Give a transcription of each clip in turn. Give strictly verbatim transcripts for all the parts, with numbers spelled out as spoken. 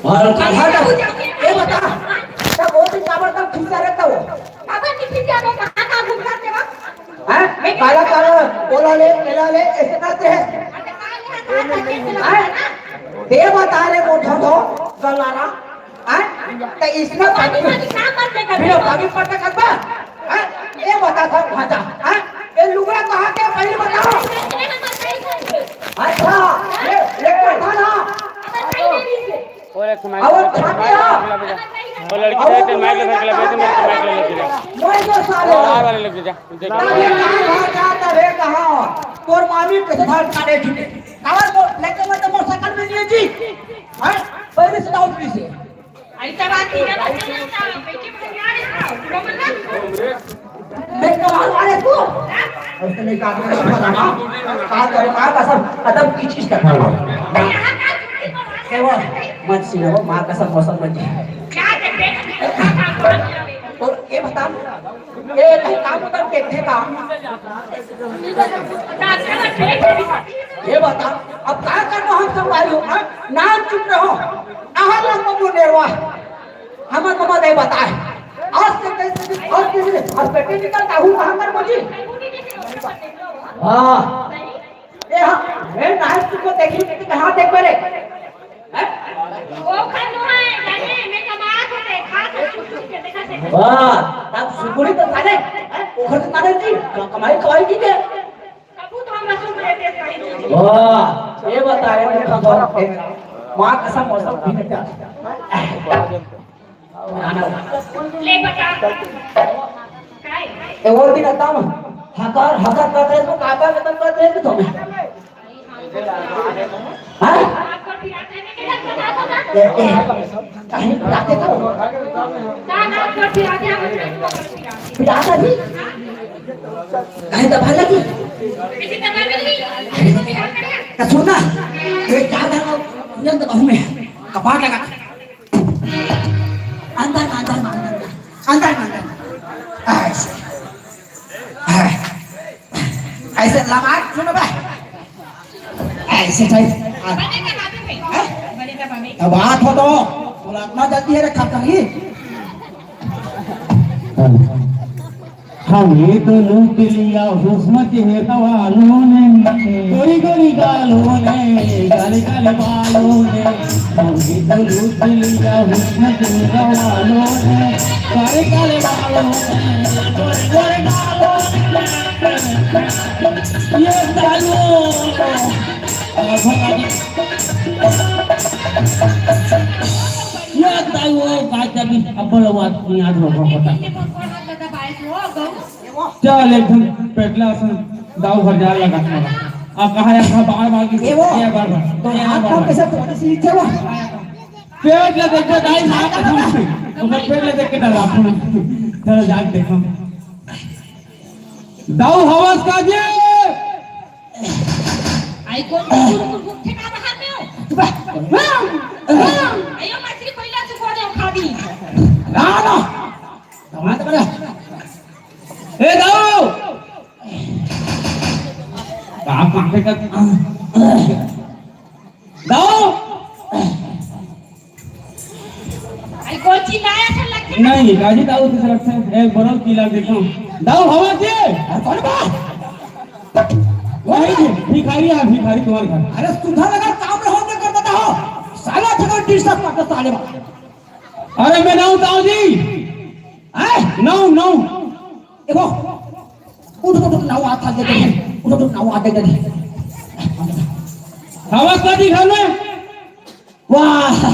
और कहा था, ये बता, तब वो दिन काबर तब खिंचा रहता हो? काबर नहीं खिंचा, मैं कहाँ का घूम करते वक्त? हैं? काला काला बोला ले, केला ले, ऐसे करते हैं। हैं? दे बता रे, वो ठो ठो गलारा। हैं? तो इसने पानी, पानी काम करते करते फिर पानी पड़ता करता। हैं? ये बता था भाजा। हैं? ये लुगड़ा कहाँ के, पहले बताओ। अच्छा, ये, ये तो था ना। और एक ठो माइक, और वो खाते हो। वो लड़की और जाते वो माइक लेकर के लगे, तो माइक ले लेके जा। मैं जो साले वो आए वाले लड़की जा, देख। तब ये कहाँ भाग जाता रे, कहाँ? तोर मामी के साथ काटे छुटे। कावर को लेके मत मोटरसाइकिल में लिए जी। हैं? पहले से डाउट नहीं से। ऐसा बात नहीं है, बच्चे लोग का, बच्चे को क्या है, पूरा बोलना। मैं कमाल वाले को। ऐसे नहीं कहा, मैं पता ना। कहा करो, कहा कसम, कदम की चीज का खाओ। ये वो, मत सीना वो, माँ कसम, मौसम मत जी। और ये बता, ये नहीं काम तो देखते का। ये बता, अब क्या करना हम सब भाई हो, हाँ? नाम चुप रहो। आहा, लंबा वो नेरवा। हमर ममा दाई बताए। आज के दिन से, आज के दिन, आज बेटी निकल का हूँ कहाँ कर बोली? हाँ। ए हाँ, मैं नाच तुमको देखी, देखी कहाँ देख मेरे? हैं? वो खंडो है, जाने, मैं कमा को देखा, तो छुप छुप के देखा से। वाह, तब सुकुड़ी तो साले, हैं? ओखर तो साले जी, क-, कमाई खवाई की के? कबू तो हम रसूल रहते हैं, कहीं नहीं। वाह, ये बताए, मैं तो माँ कसम, मौसम भी नहीं प्यार। ले बता। काय? ए, वो दिन एकदम हकर, हकर करत रहे, तो काका के तक करत रहे तो मैं। हाँ? ए, ए, कहीं पिटाते तो? पिटाता जी? कहीं दबा लगी? तो सुन ना, ये क्या था? ये दबाऊ में कपाट लगा। अंदर में, अंदर में, अंदर में। अंदर में, अंदर में। ऐसे। ऐसे लगा, सुनो बे। ऐसे टाइप। हैं? अब बात हो तो, बोला, इतना जल्दी है रे, खत्म ही। हमें तो लूट लिया हुस्न के रखवालों ने, गोरी गोरी गालों ने, काले काले बालों ने। हमें तो लूट लिया हुस्न के रखवालों ने, काले काले बालों ने, गोरे गोरे गालों ने। ये चालू। ये ताई वो का कभी अब्बल आवाज नहीं आज लोगों को। चल, एक ठन पेटला असन दाऊ भर जाए लगा। अब कहा यार, था बार बार की, ए वो, ये बार बार, तो ये हाथ बार का बार। कैसे तोड़े से लिखे हुआ? पेट ले देख के दाई, हाथ कसम से। तो मैं पेट ले देख के डरा। चलो, जाके देखो। दाऊ हवस का जी। आई कोन कुकुर कुकुर घूमथे का बाहर में हो? आयो मछली पहिला से को दे खा दी। ना, ना। दवा तो बड़ा। ए, दाऊ। बाप माथे का। दाऊ। आई कोन चिल्लाया था लगता है? नहीं, गाजी दाऊ की तरफ से एक बरल की लाग देता हूँ। दाऊ हवा दे। अरे कौन बा? वही जी, भिखारी है, भिखारी तुम्हारे घर। अरे सुधा लगा काम में होते कर देता हो। साला था कोई डिस्टर्ब करता साले बा। अरे मैं ना हूँ दाऊ जी। हैं? ना हूँ, ना हूँ। देखो, उठ, उठ, उठ, नौ हाथ दे दे। उठ, उठ, नौ हाथ दे दे। हवस का जी घर में? वाह,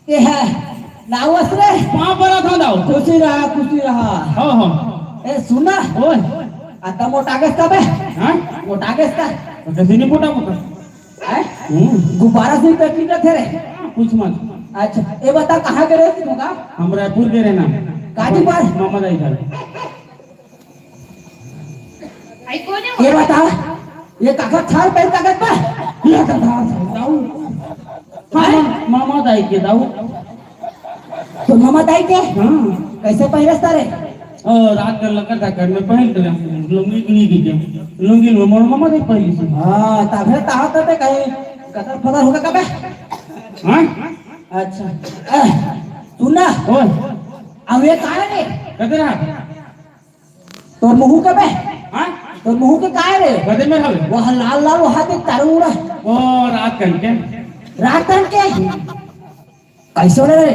ये है, नावस रे। पाँव परा था दाऊ। खुशी रहा, खुशी रहा। हाँ, हाँ। ए, सुन ना। ओए। आता मोटा गेस का बे? हाँ? मोटा गेस का? तो कैसे नहीं मोटा मोटा? हैं? हम्म। गुब्बारा से पेट निकलत हे रे। कुछ मत। अच्छा, ये बता, कहाँ के रहे तुम का? हम रायपुर के रहना। काजी पर? मामा दाई घर। आई कोने ये बता, ये काका थार पहन का गत बा? ये तो थार दाऊ। हाँ, मामा दाई के दाऊ। तो मामा दाई के? हाँ। कैसे पहिरस तारे? ओ, रात के लगा था घर में पहन के लुंगी, लुंगी की क्या? लुंगी लो, मोर मामा दाई पहली से। हाँ, तबे ताहा तबे कहीं कतर फतर होगा कबे? हाँ? अच्छा। अह, सुन ना। ओए। अब ये का है रे? कते रहा? तोर मुहूं के बे? हाँ? तोर मुहूं के का है रे? कते में हवे? वो लाल लाल वहाँ पे तरुण। ओ, रात कन के। रात कन के? कैसे हो रे?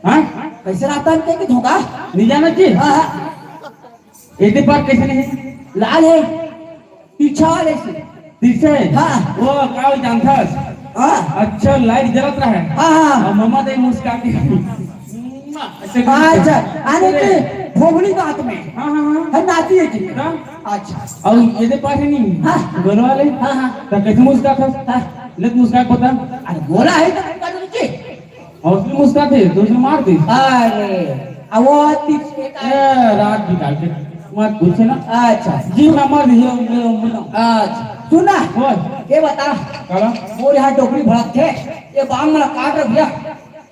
हाँ? कैसे रात कन के कि धोखा? नहीं जाना जी? हाँ, हाँ। एदे पार कैसे नहीं? लाल है। पीछा वाले से। पीछे? हाँ। वो का हो जानथस? हाँ। अच्छा, लाइट जलत रहे। हाँ, हाँ। और मम्मा दे मुस्का के। ऐसे अच्छा, अरे के भोगली बात में। हाँ, हाँ, हाँ। हम नाती है जी। हाँ। अच्छा। और एदे पार है नहीं? हाँ। गोलवा वाले? हाँ, हाँ। तो कैसे मुस्का था? हाँ। ले तो मुस्का के बता। अरे गोला है तो मुस्का तो नीचे। और उसने मुस्का दे, तो उसने मार दी। अरे, अब वो आदमी के का ए, रात निकाल के। मत पूछे ना। अच्छा। जी, मैं मर गई हूँ, मैं, मैं, मैं। अच्छा। सुन ना। बोल। ये बता। काला? वो यहाँ डोकरी भड़क थे, ये बांग मला काट रख दिया।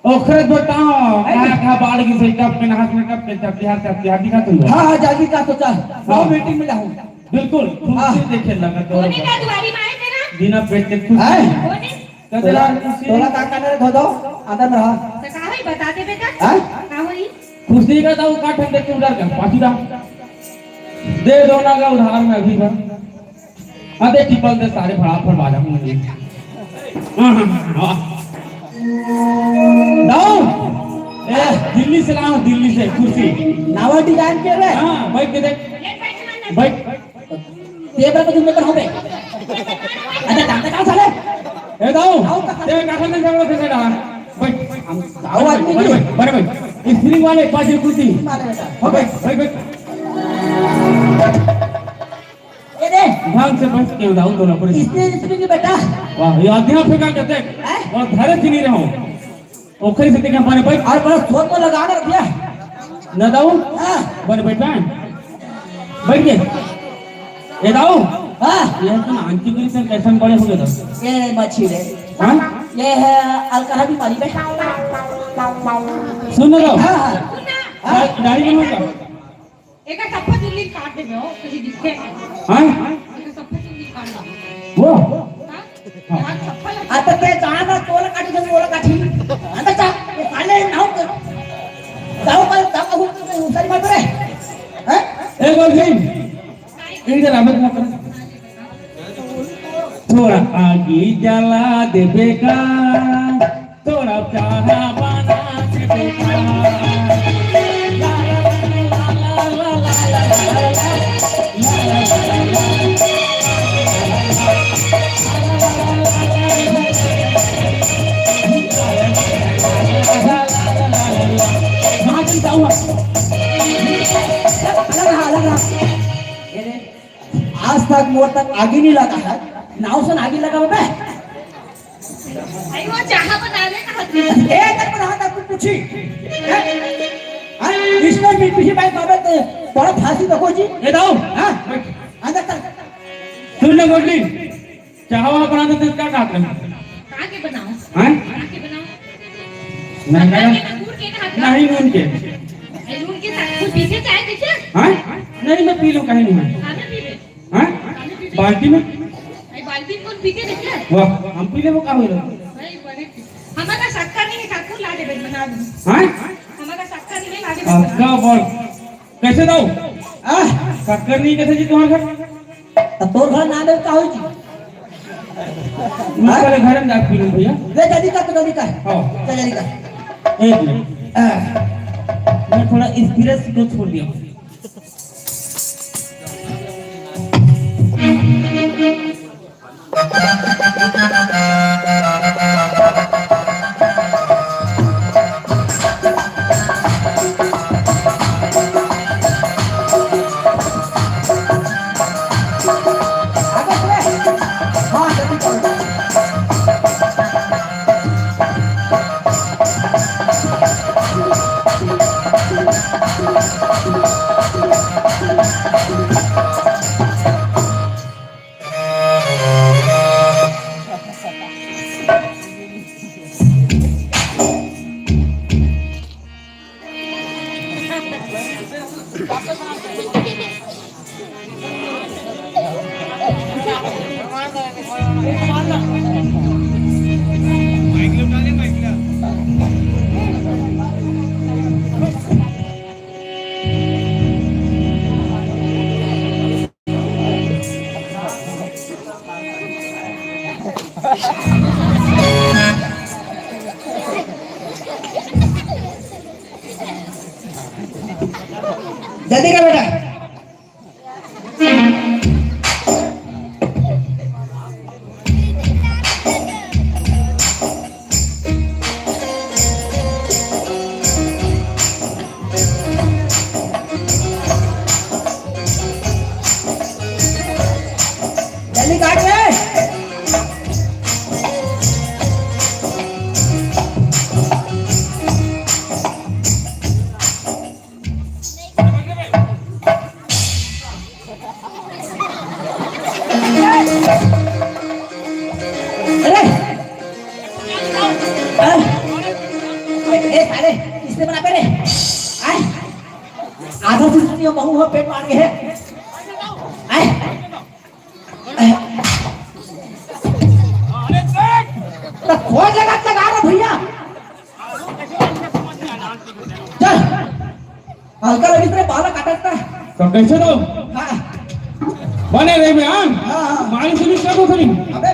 ओखरे बताओ, है ना? कहाँ, कहाँ बाढ़ की सही, कब के नहास में, कब के चपटी हाथ, चपटी हाथ दिखा तुम लोग। हाँ, हाँ, जल्दी का सोचा। हाँ। मीटिंग में जाऊँ। बिल्कुल, खुशी हाँ। देखे लगा तो। कोने का दुआरी में आए थे ना? बिना पेट के खुशी। हैं? कोने? कचरा तोला, खुशी। तोला का करना रे, धो दो, अंदर में रहा। तो का होई, बता देबे का? हैं? का होई? खुशी का तो का ठंडे क्यों डर का? पाछू रहा। दे दो ना का उधार में अभी भर। हाँ, दे टिपल दे सारे फड़ा फड़ बाजा में। हाँ, हाँ, हाँ। दाऊ, ए, दिल्ली से लाओ, दिल्ली से, कुर्सी। नावा डिजाइन के रे? हाँ, बैठ के देख। बैठ। टेबल पे तुम लेकर हो बे। अच्छा, जानते कहाँ साले? ए, दाऊ, आओ, कहाँ? तेरे कहाँ से जाओगे, तेरे कहाँ? बैठ। हम गाँव आदमी बैठ, की। बैठ, बैठ, बैठ। स्प्रिंग वाले पाँच रुपये कुर्सी। मारे बेटा। हो, बैठ, बैठ, बैठ। ये दे। ढंग से बैठ के दाऊ, दोनों पर। इसने, इसने की बेटा। वाह, ये अध्यापक का देख। हैं? और धरे से नहीं रहो। ओखरी से देखे हमारे बैठ। और बड़ा सोच में लगा रख दिया। न दाऊ? हाँ। बन बैठ ना। बैठ के। ए दाऊ? हाँ। ये तो ना आंटी को इतने कैसन बड़े हो गए था। ये मच्छी रे। हाँ? ये है अलकहा बीमारी में। सुन ना दाऊ। हाँ, हाँ। हाँ। दाढ़ी बनवा का? एकर सप्पा चुल्ली काट देबे हो, तुझे दिखे। हाँ? एकर सप्पा चुल्ली काट दे। वो? हाँ? हाँ। यार, सप्पा लग- आता ते जाना, तोला काटी, जब तोला काटी। आता जा, ये साले नाव कर। जाओ कल, जाओ कहूँ, तो मैं उसारी मार पड़े। हैं? ए, गोलफिन, इधर आ, मैं तुम्हें थोड़ा आगी जला देबे का, थोड़ा चाहा बना देबे का। कहाँ चलता हुआ? अलग रहा, अलग रहा। आज तक मोर तक आगी नहीं लगा है, नाव से आगी लगा बे। अरे वो चाहा बनावे का हाथ में। ए, तक बना, तक कुछ पूछी। हैं? हैं? इसमें भी पीछे भाई बाबे तो बड़ा फांसी देखो जी। ए दाऊ। हाँ? अंदर तक। सुन ले गोटली, चाहा वाहा बना देते, क्या कहते हैं? कहाँ के बनाओ? हैं? कहाँ के बनाओ? नहीं, पता नहीं। नहीं, नून के ना हाथ का? नहीं, नून के। ए, नून के साथ कुछ पीछे चाय पीछे? हैं? नहीं, मैं पी लूँ, कहीं नहीं है। हाँ, मैं पी लूँ। हैं? बाल्टी में? भाई, बाल्टी में कौन पीते नहीं क्या? वाह, हम पी ले वो का हो रहा? भाई, बड़े, हमारा शक्कर नहीं है, ठाकुर ला दे, बना दो। हैं? हमारा शक्कर नहीं है, ला दे, बना दो। आपका बड़, कैसे दाऊ? आ? शक्कर नहीं कैसे जी तुम्हारे घर? तो तोर घर ना दे, का हो जी? मैं पहले घर में जाके पी लूँ भैया। ले, जल्दी कर, तो जल्दी कर। हाँ। चल, जल्दी कर। एक मिनट। आ। मैं थोड़ा स्पिरिट को छोड़ दिया। ए, ए, साले, किसने बना पे रे? आय, आधा से सुनियो, महू हो, पेट मार के है। आय, तो खोल लगा, लगा रे भैया। चल। हल्का लगी तेरे बाल काटत ना। तो कैसे तो? हाँ। बने रहे बे, हाँ? हाँ, हाँ। मालिश उलिश कर दो थोड़ी। अबे,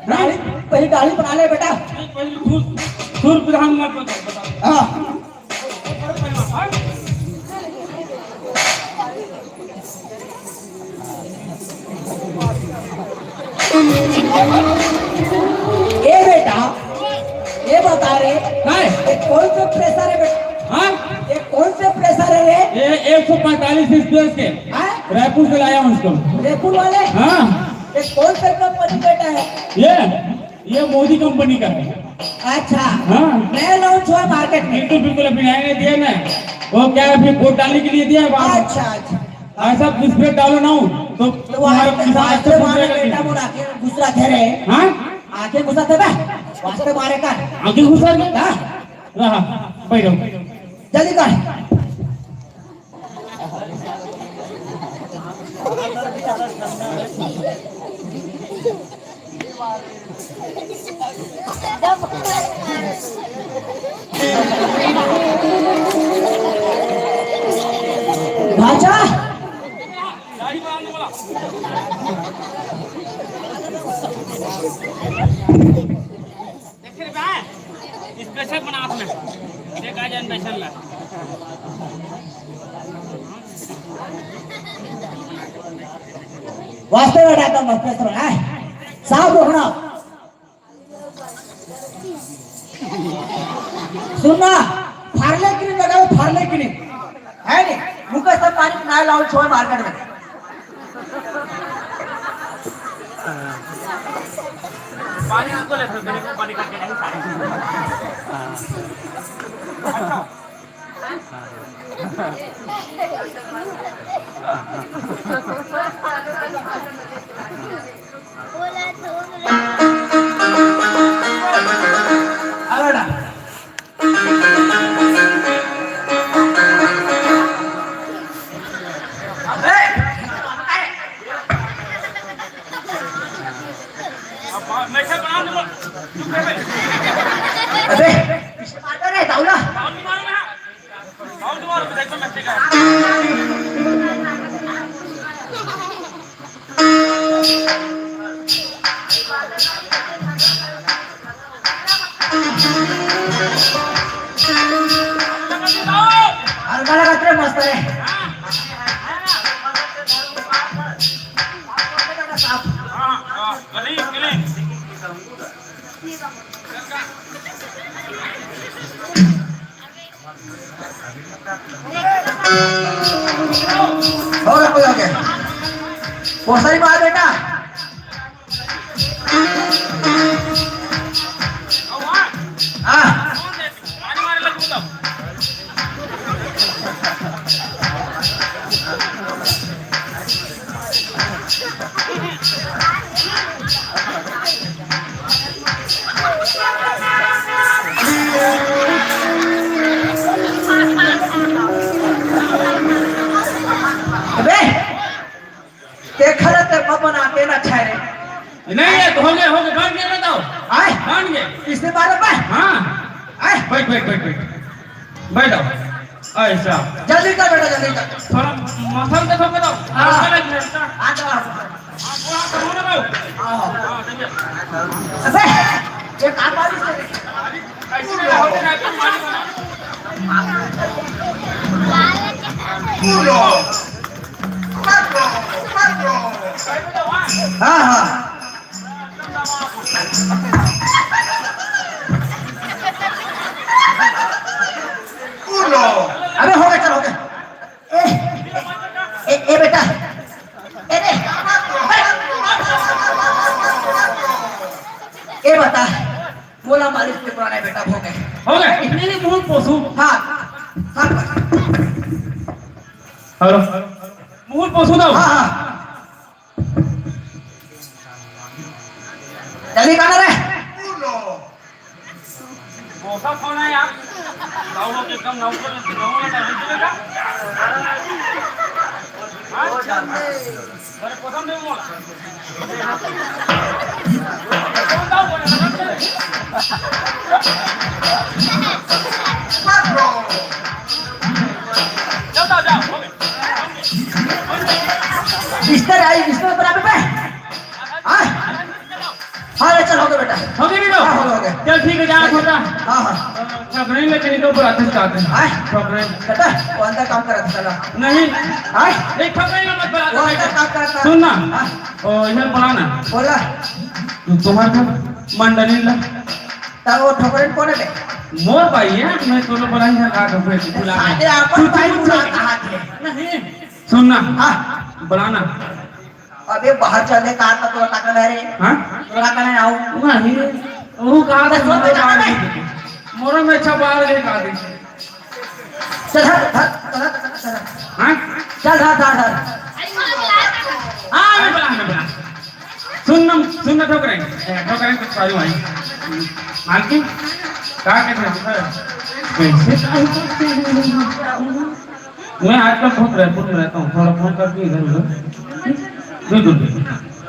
दाढ़ी, पहले दाढ़ी बना ले बेटा। पहले धूर, धूर प्रधान मत बता, बता। हाँ। ए बेटा, ये बता रे, काय? ये कौन से प्रेशर है बेटा? हाँ? ये कौन से प्रेशर है रे? ये एक सौ पैंतालीस स्पेस के। हाँ? रायपुर से लाया हूँ इसको। रायपुर वाले? हाँ। ये कौन से कंपनी बेटा है? ये, ये मोदी कंपनी का है। अच्छा। हाँ। नया लॉन्च हुआ मार्केट में। बिल्कुल, बिल्कुल, अभी नया नया दिया ना। वो क्या है, अभी वोट डालने के लिए दिया है बाहर। अच्छा, अच्छा। ऐसा स्प्रे डालो ना हो, तो तो वो तुम्हारा आस्ते, किसान आस्ते अच्छा मारे फूटेगा बेटा, नहीं। मोर आंखें घुसरा थे रे। हाँ? आंखें घुसरा थे बे, वास्ते मारे का। आंखें घुसरा गया? हाँ। रहा, बैठो। जल्दी कर। भाचा। देख रे बा, स्पेशल बनात में। देख आ जान स्पेशल ला। वास्ते में डालता हूँ, स्पेशल है। साफ रखना। सुनना, फार्ले क्रीम लगाओ, फार्ले क्रीम। है नी? मुकेश अंबानी के नया लॉन्च हुआ मार्केट में। पानी को ले सकते हैं, पानी करके नहीं। अरे ना। अबे! अब मैं से बना दूंगा। चुप कर बे। अबे, किसने मारा रे, दाऊला? और नहीं मारूंगा। और तुम्हारे को देखो, मैं ठीक है। हल्का लगा तेरे मस्त है। हाँ, हाँ, गली, गली। और कोई आगे? बहुत सारी बात बेटा। हाँ। अबे, देखा ना, तेरे पापा ना आते ना अच्छा है। नहीं, ये तो हो गए, हो गए, बन गए, बताओ। आए? बन गए। इसने मारा पाए? हाँ। आए? बैठ, बैठ, बैठ, बैठ। बैठ जाओ। ऐसा। जल्दी कर बेटा, जल्दी कर। थोड़ा मसल देखो, बताओ। हाँ। मसल है, इसका। आ जाओ, आ जाओ। हाँ, थोड़ा सा हो ना, भाई। हाँ। हाँ, देखिए। अबे, ये काम वाली से। हाँ, हाँ। अबे हो गया, चल, हो गया। ए, ए, ए बेटा, ए रे, ए बता, मोला मालिश के पुराना बेटा हो गए। हो गए? इतने में मुंह पोसू। हाँ, हाँ। हेलो। मुंह पोसू ना। हाँ, हाँ। जल्दी कहाँ रे? कोसा फोन है यार। ताऊ लोग एकदम नौ सौ नौ में नहीं चलेगा। हाँ? अरे, कोसा में बोला। बिस्तर आई, बिस्तर पर आप पे। हाँ? हाँ, ले चल, हो गया बेटा। हो गया बेटा? हाँ, हो गया, हो गया। चल, ठीक है, जा, हाँ, छोटा। हाँ, हाँ। अ, ठकराई में चली तो बुलाते से आते हैं। हाँ? ठकराई। बेटा, वो अंदर काम कर रहा था, चला। नहीं। हाँ? नहीं, ठकराई में मत बुला, वो अंदर काम कर रहा था। सुन ना। हाँ। ओ, इधर बुला ना। बोला। तुम्हारे मंडली ला। तब वो ठकराई कौन है बे? मोर भाई है, मैं तो बुला ही था, कहा तो फिर बुला। साले आपन तू भाई चुप बुला कर। कहा थे। नहीं। सुन ना। हाँ। बुला ना। अबे बाहर चल दे, कार का तोरा ताकत है रे। हाँ? तोरा ताकत है, आओ। नहीं, वो कहा तो था, सुन मोरो के बाल जाना नहीं। मोरो में अच्छा बाल नहीं कहा दे। चल, धर, धर, चल, चल, चल। हाँ? चल, धर, धर, धर। हाँ, मैं बना, मैं बना। सुन ना, सुन ना, ठोकरे। ए, ठोकरे, कुछ चालू आई। मालकिन, का कहते हैं? कैसे चालू करते हैं? मैं आजकल बहुत रैपुर में रहता हूँ, थोड़ा फोन करके इधर उधर। बिल्कुल, बिल्कुल।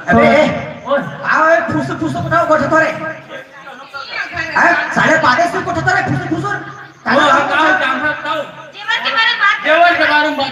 अबे, ए, ओए। आओ, ए, फुसुर, फुसुर उठाओ, गोठे थोड़े। हैं? साले पादे से गोठे थोड़े, फुसुर, फुसुर। ओ, हटाओ, हटाओ, हटाओ। जेवर के बारे में बात जेवर के बारे में बात